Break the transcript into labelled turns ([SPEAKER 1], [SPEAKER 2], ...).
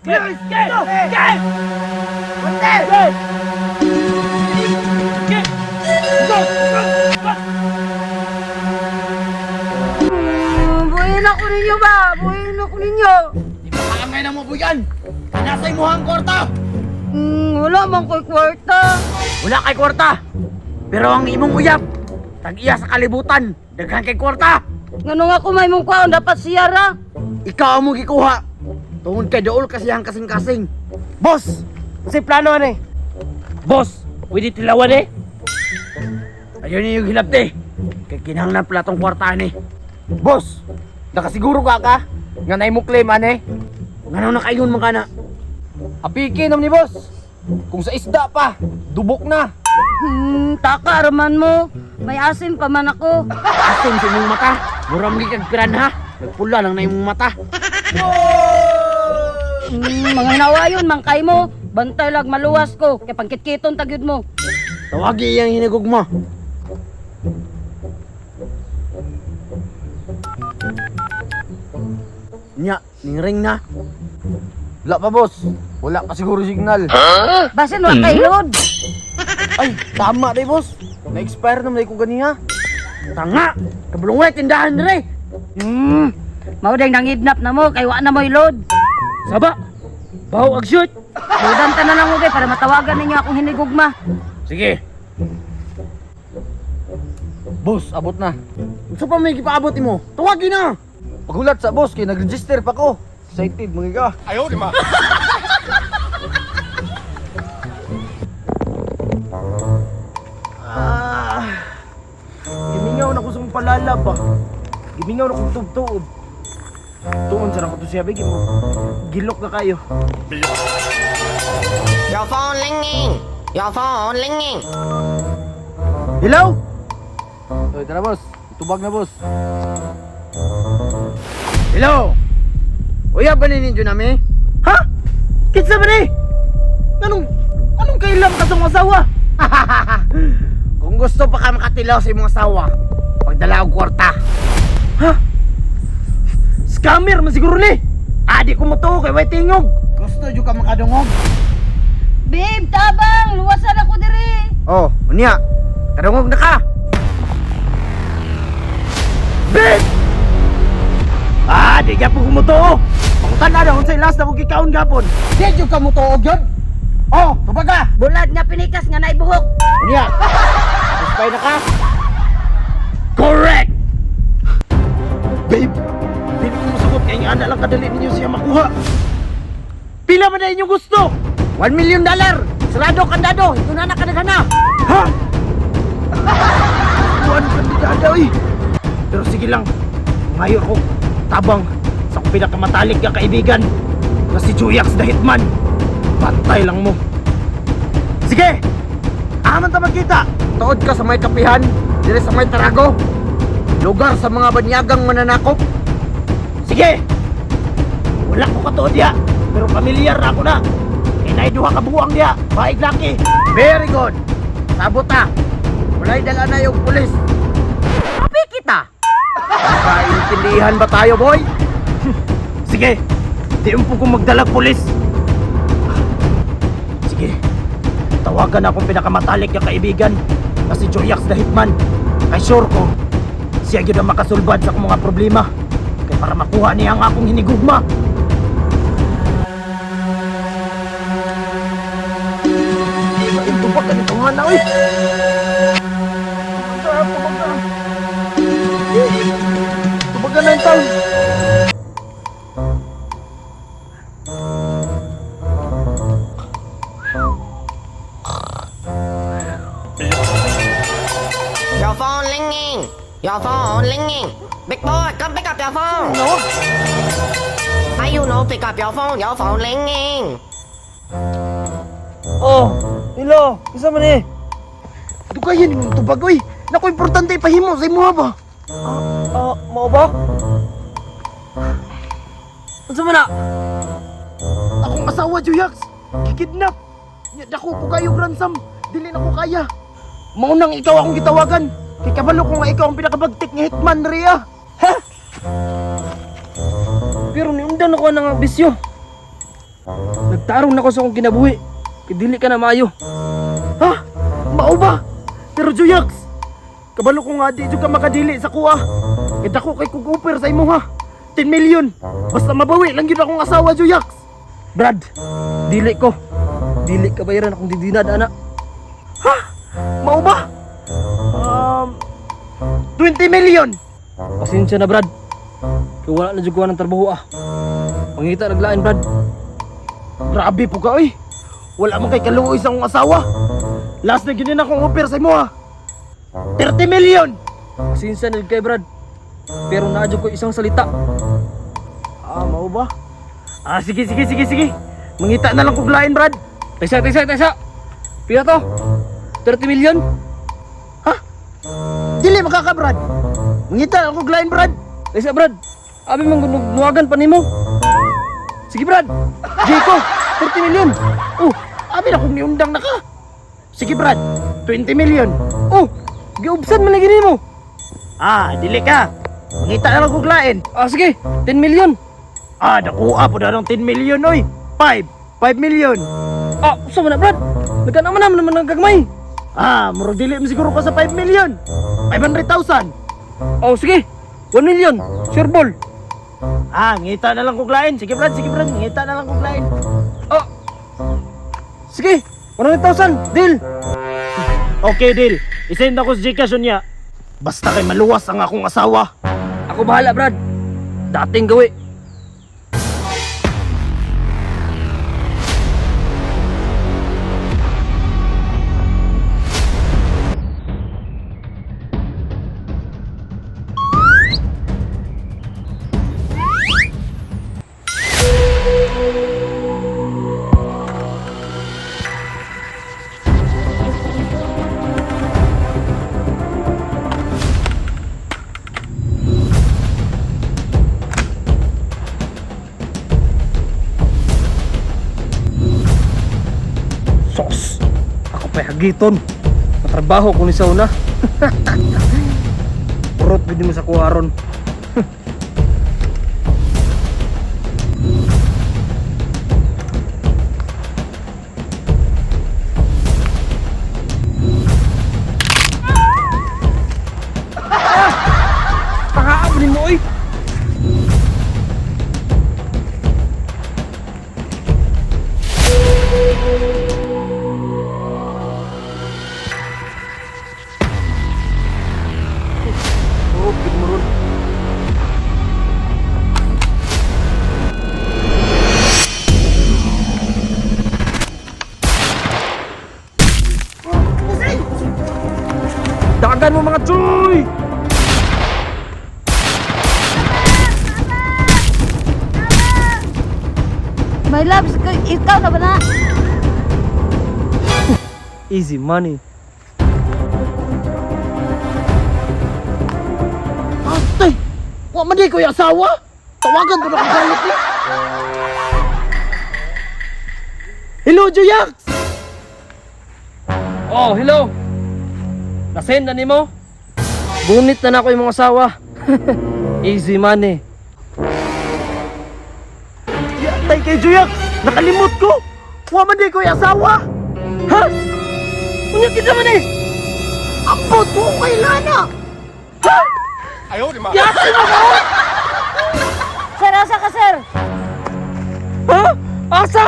[SPEAKER 1] Get! Get! Get! Get! Get! Go! Go! Go!
[SPEAKER 2] Buhin ako ninyo ba? Buhin ako ninyo.
[SPEAKER 1] Di ba kaangay na mo buyan? Nasa imuhang kwarta!
[SPEAKER 2] Wala man ko'y kwarta.
[SPEAKER 1] Wala kay kwarta! Pero ang imong uyab, tag-iya sa kalibutan, daghan kay kwarta!
[SPEAKER 2] Ngano nga kung may mong kwaon, dapat siya ra.
[SPEAKER 1] Ikaw ang mong gikuha. Tungod kay dool kasi ang kasing-kasing. Boss! Kasi plano ani. Boss, pwede tilawan eh. Ayun yung hilabte. Kay kinahanglan pala tong kwarta ani. Boss, nakasiguro ka ka? Nga na mo claim ani? Ngano na kayon man kana?
[SPEAKER 3] Apiki nam ni boss. Kung sa isda pa, dubok na.
[SPEAKER 2] Taka raman mo. May asim pa man ako.
[SPEAKER 1] Asim sa imong mata. Mura mo kag piranha. Nagpula lang na imong mata.
[SPEAKER 2] Mga hinawayon man kay mo. Bantay lag maluwas ko. Kay pangkitkiton tagyod mo.
[SPEAKER 1] Tawagi iyang hinigugma. Nya, ning ring na.
[SPEAKER 3] Wala pa boss. Wala pa siguro signal.
[SPEAKER 2] Basin wa kay load.
[SPEAKER 3] Ay, tama day boss. Na-expire naman ko ganiha.
[SPEAKER 1] Tanga! Kabulong wala tindahan dire.
[SPEAKER 2] Mao ding nangidnap na mo kay wa na mo'y load.
[SPEAKER 1] Saba! Baho ag shoot!
[SPEAKER 2] Loadan ta na lang okay para matawagan ninyo akong hinigugma.
[SPEAKER 1] Sige.
[SPEAKER 3] Boss, abot na.
[SPEAKER 1] Unsa pa may gipaabot nimo? Tawagi na.
[SPEAKER 3] Pagulat sa boss kay nag-register pa ko. Excited mga ka.
[SPEAKER 1] Ah. Gimingaw na ko sa palala ba. Gimingaw na kong tubtuob. Tuon sa ko to siya bigi mo. Gilok na kayo.
[SPEAKER 4] Your phone ringing. Your phone ringing.
[SPEAKER 1] Hello?
[SPEAKER 3] Oy, tara boss. Tubag na boss.
[SPEAKER 1] Hello? Uya ba ni ninyo nami? Ha? Kinsa ba ni? Anong anong kailan ka sa mong asawa? Kung gusto pa ka makatilaw sa imong asawa, pagdala og kwarta. Ha? Scammer man siguro ni. Adi ko mo kay way tingog. Gusto jud ka makadungog.
[SPEAKER 2] Babe, tabang! Luwasan ako diri!
[SPEAKER 1] Oh, unya. Kadungog na ka. Babe! Ah, di gyapon ko motuo. Pangutan na unsay last na ko gikaon gapon. Di jud ka motuo gyud. Oh, tubaga.
[SPEAKER 2] Bulad nga pinikas nga naibuhok.
[SPEAKER 1] Unya. Satisfy na ka? Correct. Babe, dili ko musugot kay nga ana lang kadali ninyo siya makuha. Pila man na inyong gusto? $1 million. Sarado kandado, ito na nakadaghana. Ha? Kuan kandidada oy. Pero sige lang. Ngayon ko tabang sa akong pinakamatalik nga kaibigan na si Juyax the Hitman. Bantay lang mo. Sige! Aman ta magkita! Tuod ka sa may kapihan, dire sa may tarago. Lugar sa mga banyagang mananakop. Sige! Wala ko katuod diya, pero pamilyar na ako na. Kay naay duha ka buwang diya, baig laki. Very good. Sabot ta. Walay dala na yung pulis. Kapi kita. Nakaintindihan ba tayo, boy? Sige. Di mo ko magdalag pulis. Sige. Tawagan akong pinakamatalik na kaibigan na si Joyax the Hitman. Kay sure ko, siya gyud ang makasulbad sa akong mga problema. Kay para makuha niya ang akong hinigugma. Tubag ka nitong hana, oy! Tubag ka, tubag ka. Tubag ka na yung taon.
[SPEAKER 4] Your phone ringing. Your phone ringing. Big boy, come pick up your phone.
[SPEAKER 1] No?
[SPEAKER 4] Why you no pick up your phone? Your phone ringing.
[SPEAKER 3] Oh, hello. Isa man eh.
[SPEAKER 1] Dugayan yung tubag, oy! Naku, importante ipahimo sa imuha ba?
[SPEAKER 3] Ah, mao ba? Unsa man na?
[SPEAKER 1] Akong asawa, Juyax! Kikidnap! Nya, Dako ko kayo ransom! Dili na ko kaya! Maunang ikaw akong gitawagan! Kay kabalo ko nga ikaw ang pinakabagtik nga hitman, Ria!
[SPEAKER 3] Pero niundan ako ng bisyo. Nagtarong na ko sa akong kinabuhi. Kay dili ka na maayo.
[SPEAKER 1] Ha? Mao ba? Pero Juyax, kabalo ko nga di jud ka makadili sa kuha. Kay dako kay kog offer sa imo ha. 10 million. Basta mabawi lang gyud akong asawa, Juyax.
[SPEAKER 3] Brad, dili ko. Dili ka bayaran akong didinad ana.
[SPEAKER 1] Ha? Mao ba? 20 million.
[SPEAKER 3] Pasensya na, Brad. Kay wala na jud ko ng trabaho ah. Pangita naglain, Brad.
[SPEAKER 1] Grabe po ka oy. Wala man kay kaluoy sa akong asawa. Last na gyud na akong offer sa imo ha. 30 million.
[SPEAKER 3] Pasensya na jud kay Brad. Pero naa jud ko isang salita.
[SPEAKER 1] Ah, mao ba? Ah, sige sige sige sige. Mangita na lang kog lain, Brad.
[SPEAKER 3] Taysa, taysa, taysa. Pila to? 30 million?
[SPEAKER 1] Ha? Dili makaka, Brad. Mangita na lang kog lain, Brad.
[SPEAKER 3] Taysa, Brad. Abi man nuwagan pa nimo. Sige, Brad. Jiko, 30 million.
[SPEAKER 1] Oh, abi na kung niundang na ka. Sige, Brad. 20 million.
[SPEAKER 3] Oh, giubsan man lagi nimo.
[SPEAKER 1] Ah, dili ka. Mangita na lang kog lain.
[SPEAKER 3] Ah, sige, 10 million.
[SPEAKER 1] Ah, nakuha po na ng 10 million, oy. 5. 5 million.
[SPEAKER 3] Ah, usa man na, Brad. Nagkana man naman ang gagmay.
[SPEAKER 1] Ah, murag dili mo siguro ka sa 5 million. 500,000.
[SPEAKER 3] Oh, sige. 1 million. Sure ball.
[SPEAKER 1] Ah, ngita na lang kog lain. Sige, Brad, sige, Brad. Ngita na lang kog lain.
[SPEAKER 3] Oh. Sige, 100,000. Deal.
[SPEAKER 1] Okay, deal. I-send ako sa Gcash niya. Basta kay maluwas ang akong asawa.
[SPEAKER 3] Ako bahala, Brad. Dating gawi. Sos. Ako pa'y hagiton. Matrabaho ko ni sa una. Purot gid mo sa kuwaron. Ah! Pakaabrin mo, oy! Purot gid mo ron. Dagan mo mga tsuy!
[SPEAKER 2] My love, ikaw na ba na?
[SPEAKER 3] Easy money.
[SPEAKER 1] Atay! Wa man di ko yung asawa. Tawagan ko na kong galit niya. Hello, Juyax!
[SPEAKER 3] Oh, hello. Nasend na nimo? Gunit na nako imong asawa. Easy money.
[SPEAKER 1] Yatay kay Juyax! Nakalimot ko! Wa man di ko yung asawa!
[SPEAKER 3] Ha? Unya kinsa man eh?
[SPEAKER 1] Ambot ko kay Lana!
[SPEAKER 3] Ha? Yatay mo ba?
[SPEAKER 2] Sir, asa ka, sir?
[SPEAKER 3] Ha? Asa?